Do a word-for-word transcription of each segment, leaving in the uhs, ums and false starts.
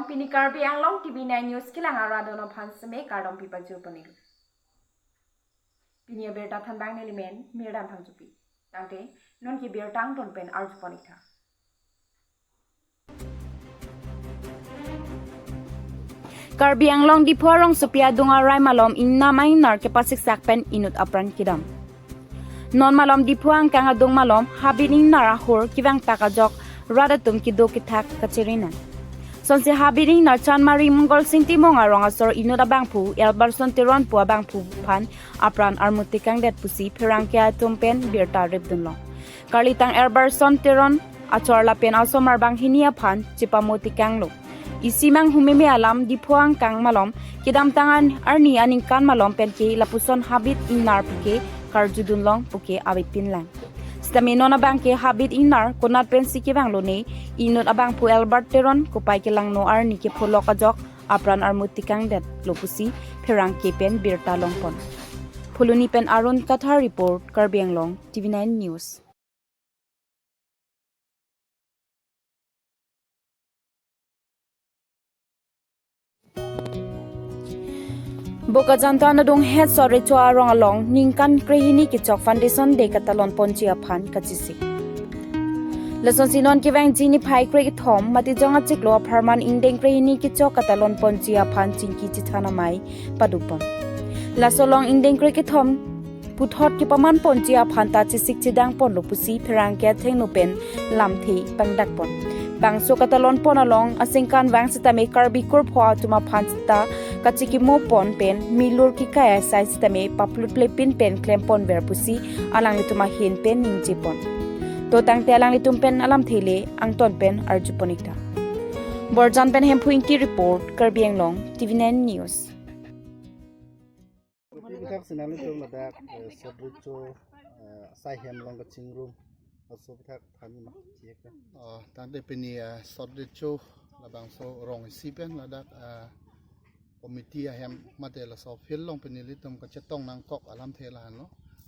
Pini Karbi Anglong T V nine News kelang arat atum aphan seme kardom pipajir pon-ik. Pini abirta thanbang nelimen Mirdan Phangchopi. Tangte non ke birta angton pen arju pon-ik tha. Karbi Anglong Diphu arongsopi adung arai malom ingnam ingnar kepasiksak pen inut apran kedam. Non malom Diphu angkang adung malom habit ingnar ahur kevangpak ajok rat atum kedo kethak kacherinang. Sonsi habit ingnar Chanmari Mongolsing Timung arong asor inut abangphu Elberson Teron pu abangphu aphan apran armut tekangdet pusi pherangke atum pen birta ripdunlong. Karlitang Elberson Teron achor lapen asomar banghini aphan chepamo tekanglo. Isi manghumeme alam Diphu angkang malom kedamtang an arni aningkan malom penke lapuson habit ingnar puke karjudunlong puke avepinlang. Sitame non abangke habit ingnar konat pensi kevanglo ne, inut abangphu Elbert Teron kopai kelangno arni kepholok ajok apran armut tekangdetlo pusi pherangke pen birta longpon. Phuloni pen Arun Kathar report, Karbi Anglong T V nine News. Bokajan town adung het Sot Recho arong along ningkan krehini kechok Foundation Day katalon ponji aphan kachesik. Lasonsi non kevangji niphai krekethom Matijong achiklo apharman ingdeng krehini kechok katalon ponji aphan chingki chethan amei padopon. Laso along ingdeng krekethom puthot kepaman ponji aphan ta chesik chedang ponlo pusi pherangke athengno pen lamthe pangdakpon. Bangso katalon pon along aningkanvang sitame Karbi kurpho atum aphan ta kachikimo pon pen milur kekai asai sitame paplutplepin pen klemponver pusi alanglitum ahin pen ningjepon. To tangte alanglitum pen alamthe le angton pen arjupon-ik tha. Borjan pen Hemphu Ingti report, Karbi Anglong T V nine News. Kopi aphuthak si nanglitum ladak, eh, Sot Recho, eh, asai hem along kachingrum aso aphuthak thanji ma, chek ta. Oh, tangte pini, eh, Sot Recho labangso rong isi pen ladak, eh, committee ahem mate laso field along pini nelitum kachetong nangkok alamthe lahenlo.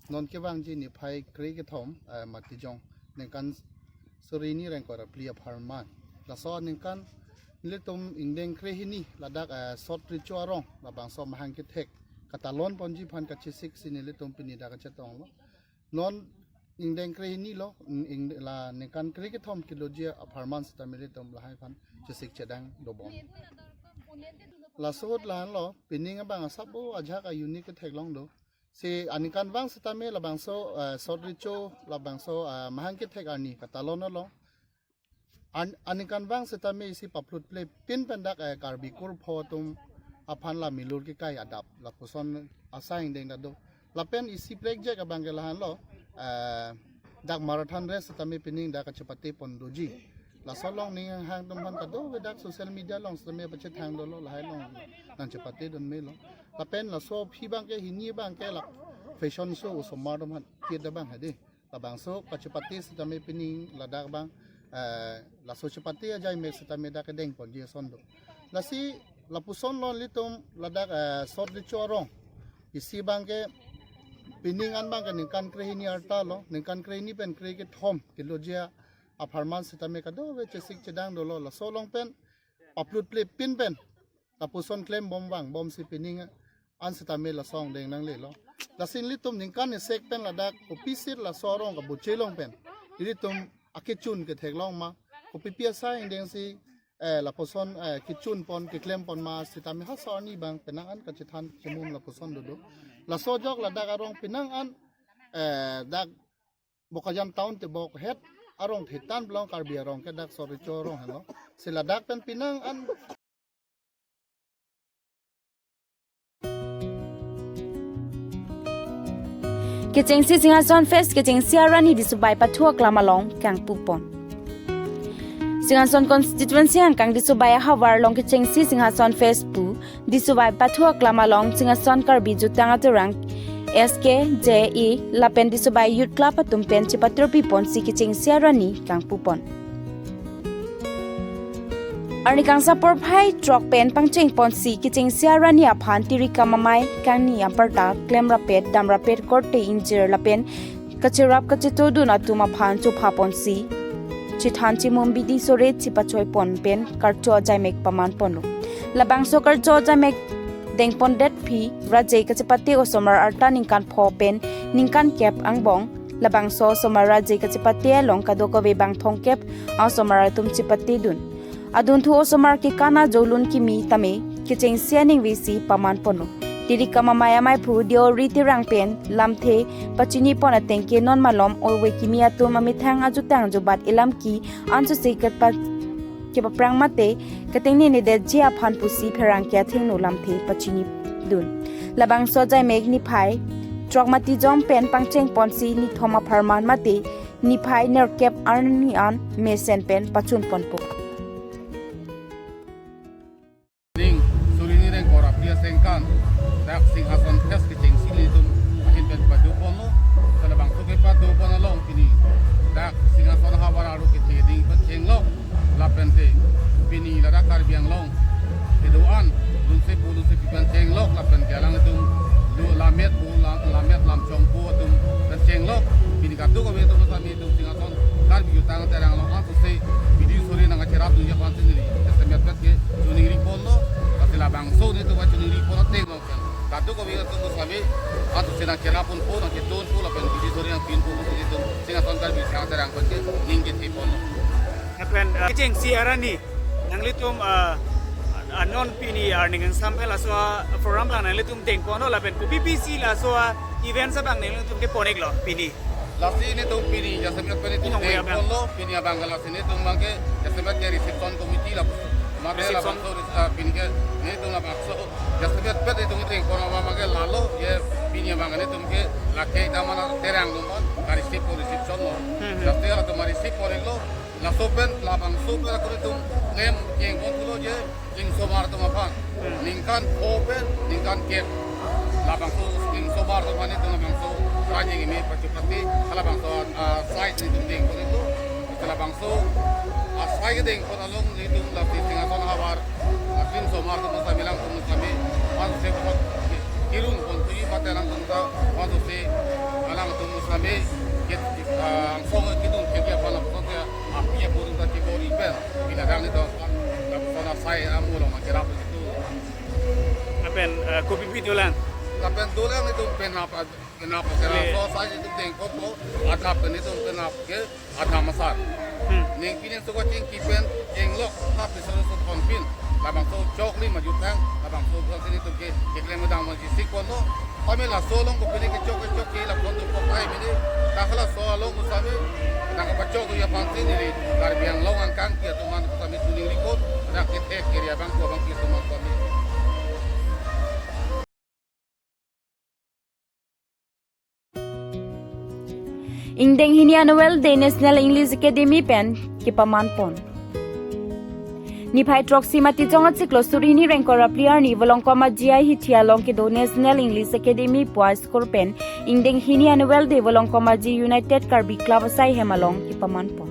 Non kevangji niphai krekethom, eh, Matijong ningkan suri hini ingkoi ra phli apharman. Laso aningkan nelitum ingdeng krehini ladak, eh, Sot Recho arong labangso mahang kethek katalon ponji aphan kachesik si nelitum pini dak kachetonglo. Non ingdeng krehini lo, ing-, ing-, la ningkan krekethom keloji apharman sitame nelitum lahai aphan chesik chedang dobom. Laso ahut lahenlo, pining abang asap o ajahak a-unit kethek long do. Si aningkanvang sitame labangso, eh, Sot Recho labangso, eh, mahang kethek arni katalon along. An-, aningkanvang sitame isi paplutplepin pen dak, eh, Karbi kurpho atum aphan la milur kekai adap lapuson asai ingdeng ta do. Lapen isi prekjak abangke lahenlo, eh, dak marathon race sitame pining dak kachepate pon doji. Laso along ning hang atum aphan kadokave dak social media along sitame pachethang dolo, lahai along nangchepatedun melo. Lapen laso aphi abangke hini abangke la fashion show osomar atum aphan kit abang hadi. Labangso kachepate sitame pining ladak abang, eh, laso chepate ajai mek sitame dak kedeng ponji ason do. Lasi lapuson lo nelitum ladak, eh, Sot Recho arong isi abangke pining an abangke ningkan krehini arta lo, ningkan krehini pen krekethom keloji apharman sitame kadokave chesik chedang dolo, laso along pen paplutplepin pen lapuson klembom vangbom si pining an sitame laso angdeng nanglelo. Lasi nelitum ningkan isek pen ladak kopi sir laso arong kabuche along pen nelitum akechun ketheklong ma, kopipi asai angdeng si, eh, lapuson, eh, kechun pon keklem pon ma sitame ha sar ni abang penang an kachethan chemum lapuson dodo. Laso ajok ladak arong penang an, eh, dak Bokajan town te bok het arong thetan belong Karbi arong ke dak Sot Recho arong henlo. Si ladak pen penang an Kechengsi Singhason Fest kechengsi arani Disubai pathu aklam along kangpupon. Singhason constituency angkang Disubai ahavar along kechengsi Singhason Fest pu Disubai pathu aklam along Singhason Karbi Jutang Aturang S K J A lapen Disubai Youth Club atum pen chepatropi ponsi kechengsi arani kangpupon. Arni kangsam porphai throk pen pangcheng ponsi kechengsi arani aphan tirikam amei kangni amparta klemrapet damrapet korte ingjir lapen kacherap kachetodun atum aphan chopha ponsi chethan chimum bidi sore chipachoi pon pen karcho ajaimek paman ponlo. Labangso karcho ajaimek dengpondet aphi raje kachepate osomar arta ningkan pho pen ningkan kep angbong labangso osomar raje kachepate along kadokave bang thomkep osomar atum chepatedun. Adunthu osomar kekan ajo lun kimi tame kechengsi aningve si paman ponlo. Tiri kamamai amai phu Deori Terang pen lamthe pachini pon ateng ke non malom ove kimi atum amethang ajutang jubat ilam ki ansusi kepa kepaprang mate ketengnenedet ji aphan pusi pherangke athengno lamthe pachinidun. Labangso ajaimek niphai throk matijong pen pangcheng ponsi nithom apharman mate niphai nerkep arni an mesen pen pachun ponpo. Ning suri hini rengkor aphi asengkan dak Singhason Fest kechengsi nelitum ahin pen pado ponlo. Labangso kepado pon along pini dak Singhason havar arlo kethe ding pen chenglok lapente pini ladak Karbi Anglong kedo-an lunse pu lunsepi pen chenglok lapen ke alanglitum lo lammet pu lam- lammet lamchong pu atum pen chenglok pini kadokave atum sami atum Singhason Karbi Jutang Terang along ansusi bidi sore nangkacherapdunji aphan si neli jasemet pet kechiningri ponlo. Lasi labangso nelitum kachiningri pon ateng along pen kadokave atum sami ansusi nangcherap ponpo nangchetun po lapen bidi sore nangpin po pusi nelitum Singhason Karbi Jutang Terang pen kening kethe ponlo. Lapen, eh, kechengsi arni nanglitum, eh, anon pini arni kangsam pen laso a-program abang nanglitum dengponlo lapen kopi pisi laso a-events abang nanglitum kepon-iklo pini. Lasi nelitum pini jasemet pen nelitum Inong ya, Bang. Dengponlo, pini abang ke lasi nelitum abang ke jasemet ke reception committee la. Mate Reception. Labangso, ah, pini ke nelitum labangso jasemet pet nelitum dengpon abang ke lalo, je pini abang nelitum ke lake ita mana Terang lo, ma receive po reception lo. Hmm, hmm. Jasemet latum receive po-iklo, laso pen labangso pen ako nelitum nem kengpon pulo je ingsomar atum aphan. Hmm. Ningkan pho pen ningkan kep. Labangso ingsomar atum aphan nelitum labangso raje kimi pachepate halabangso, ah, sai nelitum dengpon-iklo. Halabangso, ah, sai kedengpon along nelitum lapi Singhason havar, ah, ingsomar atum sami alangtum sami ansusi kirun ponji mate alangtum ta ansusi alangtum sami ke, ah, angsong kedun keke aphan lapuson ke api apo atum ta chibor-i pen pini adang nelitum lapuson asai amo along nangcherap itu. Lapen, eh, kopi pi dolang? Lapen dolang nelitum penap, penap ke Laso asai nelitum dengponpo, adap pen nelitum penap ke adap asar. Hmm. Ning pini so kachingki pen chenglok hap di solo so thon pin. Labangso chokli majutang, labangso bukan sini tuh ke, keklem dang majisik kono. Kami laso along ko pini kechok kechok ke lapon tu pok ai mini. Dak laso along ko sami, dak kepachok tu ya pansin ini. Karbi Anglong angkang kia tuman ko sami suning likot, dak kethek kiri abang ko abang kia tuman kami. Ingdeng hini Annual Day National English Academy pen kepaman pon. Niphai throksi matijong achiklo suri hini rengkor apli arni Volongkom Aji ahithi along kedo National English Academy pu a-school pen ingdeng hini Annual Day Volongkom Aji United Karbi Club asai hem along kepaman pon.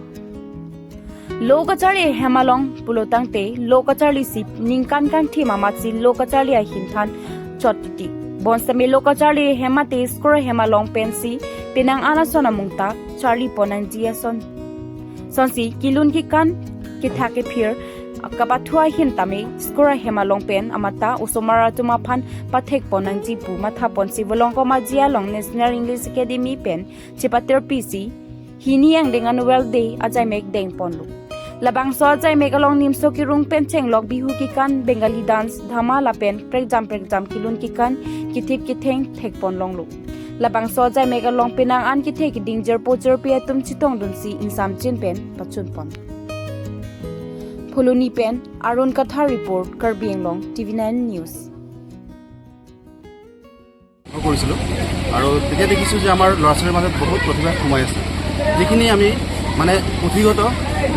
Lo kacharli hem along pulo tangte lo kacharli si ningkan kangthim amatsi lo kacharli ahin than chot titi. Bonsitame lo kacharli hem mate school hem along pensi penang an ason amung ta charli pon nangji ason. Sonsi kelun kekan kethak kephir kapathu ahin tame school hem along pen amata osomar atum aphan pathek pon nangji pu matha ponsi Volongkom Aji along National English Academy pen chepatir pisi hini angdeng Annual Day ajaimek dengponlo. Labangso ajaimek along nimso kerung pen chenglok Bihu kekan, Bengali dance, dhamma lapen prekjam prekjam kelun kekan kethip ketheng thekpon longlo. Labangso ajaimek along penang an kethe keding jirpo jirpi atum chetongdunsi ingsamjin pen pachun pon. Phuloni pen Arun Kathar report, Karbi Anglong, TV nine news. কৰিছিলোঁ আৰু তেতিয়া দেখিছোঁ যে আমাৰ ল'ৰা ছোৱালীৰ মাজত বহুত প্ৰতিভা সোমাই আছে, যিখিনি আমি মানে পুথিগত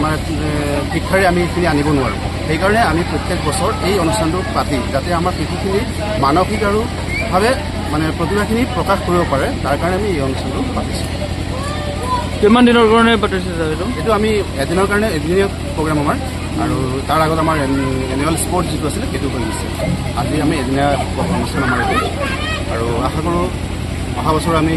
মানে এ, শিক্ষাৰে আমি এইখিনি আনিব নোৱাৰোঁ। সেইকাৰণে আমি প্ৰত্যেক বছৰ এই অনুষ্ঠানটো পাতি যাতে আমাৰ শিশুখিনি মানসিক আৰু ভাৱে মানে প্ৰতিভাখিনি প্ৰকাশ কৰিব পাৰে, তাৰ কাৰণে আমি এই অনুষ্ঠানটো পাতিছোঁ। কিমান দিনৰ কাৰণে পাতিছে ছাৰ এইটো? এইটো আমি এদিনৰ কাৰণে, এদিনীয়া প্ৰগ্ৰাম আমাৰ, আৰু তাৰ আগত আমাৰ এন- এনুৱেল স্পৰ্ট যিটো আছিলে সেইটো হৈ গৈছে। আজি আমি এদিনীয়া অনুষ্ঠান আমাৰ এইটো, আৰু আশা কৰোঁ অহা বছৰ আমি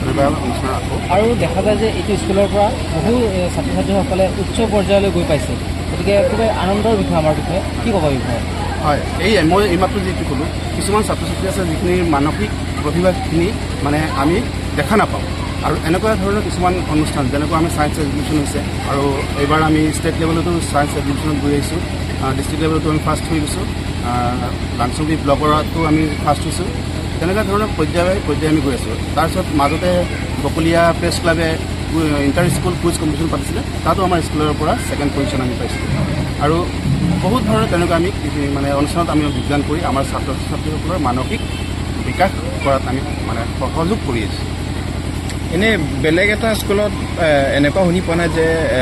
এনেকুৱা অনুষ্ঠান ৰাখোঁ। আৰু দেখা যায় যে এইটো স্কুলৰ পৰা বহু এ, ছাত্ৰ ছাত্ৰীসকলে উচ্চ পৰ্যায়লৈ গৈ পাইছে। গতিকে খুবেই আনন্দৰ বিষয় আমাৰ বিষয়ে। কি ক'ব এই বিষয়ে? হয়, এই মই এইমাত্ৰ যিটো ক'লোঁ, কিছুমান ছাত্ৰ ছাত্ৰী আছে যিখিনি মানসিক প্ৰতিভাখিনি মানে আমি দেখা নাপাওঁ। আৰু এনেকুৱা ধৰণৰ কিছুমান অনুষ্ঠান, যেনেকুৱা আমি ছায়েন্স এক্সিবিশ্যন হৈছে, আৰু এইবাৰ আমি ষ্টেট লেভেলতো ছায়েন্স এক্সিবিশ্যনত গৈ আহিছোঁ। ডিষ্ট্ৰিক্ট লেভেলতো আমি ফাৰ্ষ্ট হৈ গৈছোঁ। লাংচুবি ব্লকতো আমি ফাৰ্ষ্ট হৈছোঁ। তেনেকুৱা ধৰণৰ পৰ্যায়ে পৰ্যায়ে আমি গৈ আছোঁ। তাৰপিছত মাজতে বকলীয়া প্ৰেছ ক্লাবে ইণ্টাৰ স্কুল কুইজ কম্পিটিশ্যন পাতিছিলে, তাতো আমাৰ স্কুলৰ পৰা ছেকেণ্ড পজিশ্যন আমি পাইছিলোঁ। আৰু বহুত ধৰণৰ তেনেকুৱা আমি মানে অনুষ্ঠানত আমি যোগদান কৰি আমাৰ ছাত্ৰ ছাত্ৰীসকলৰ মানসিক বিকাশ কৰাত আমি মানে সহযোগ কৰি আছোঁ। এনে বেলেগ এটা স্কুলত এ, এনেকুৱা শুনি পোৱা নাই যে এ,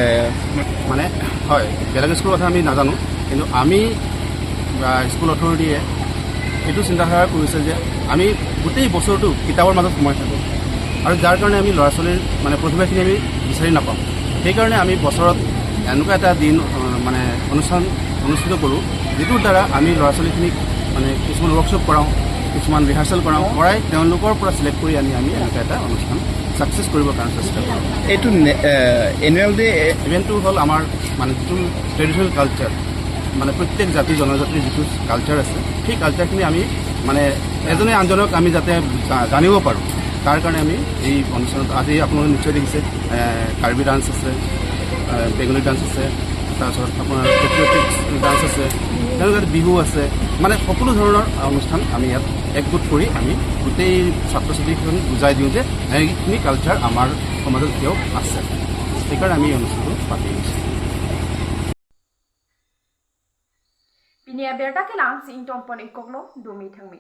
মানে হয়, বেলেগ স্কুলৰ কথা আমি নাজানো, কিন্তু আমি বা স্কুল অথৰিটিয়ে এইটো চিন্তাধাৰা কৰিছে যে আমি গোটেই বছৰটো কিতাপৰ মাজত সোমাই থাকোঁ আৰু যাৰ কাৰণে আমি ল'ৰা ছোৱালীৰ মানে প্ৰতিভাখিনি আমি বিচাৰি নাপাওঁ। সেইকাৰণে আমি বছৰত এনেকুৱা এটা দিন আহ, মানে অনুষ্ঠান অনুষ্ঠিত কৰোঁ, যিটোৰ দ্বাৰা আমি ল'ৰা ছোৱালীখিনিক মানে কিছুমান ৱৰ্কশ্বপ কৰাওঁ, কিছুমান ৰিহাৰ্চেল কৰাওঁ, কৰাই তেওঁলোকৰ পৰা ছিলেক্ট কৰি আনি আমি এনেকুৱা এটা অনুষ্ঠান ছাকচেছ কৰিবৰ কাৰণে চেষ্টা কৰোঁ। এইটো এনুৱেল ডে ইভেণ্টটো হ'ল আমাৰ মানে যিটো ট্ৰেডিশ্যনেল কালচাৰ, মানে প্ৰত্যেক জাতি জনজাতিৰ যিটো কালচাৰ আছে, সেই কালচাৰখিনি আমি মানে এজনে আনজনক আমি যাতে জা- জানিব পাৰোঁ, তাৰ কাৰণে আমি এই অনুষ্ঠানত আজি আপোনালোকে নিশ্চয় দেখিছে, এ, কাৰ্বি ডান্স আছে, এ, বেংগলী ডান্স আছে, তাৰপিছত আপোনাৰ পেট্ৰিয়টিক ডান্স আছে, তেনেদৰে বিহু আছে, মানে সকলো ধৰণৰ অনুষ্ঠান আমি ইয়াত একগোট কৰি আমি গোটেই ছাত্ৰ ছাত্ৰীখিনিক বুজাই দিওঁ যে এইখিনি কালচাৰ আমাৰ সমাজত এতিয়াও আছে। সেইকাৰণে আমি এই অনুষ্ঠানটো পাতি আছোঁ। Pini abirta kelang si ingtong pon ikoklo domi thangmi.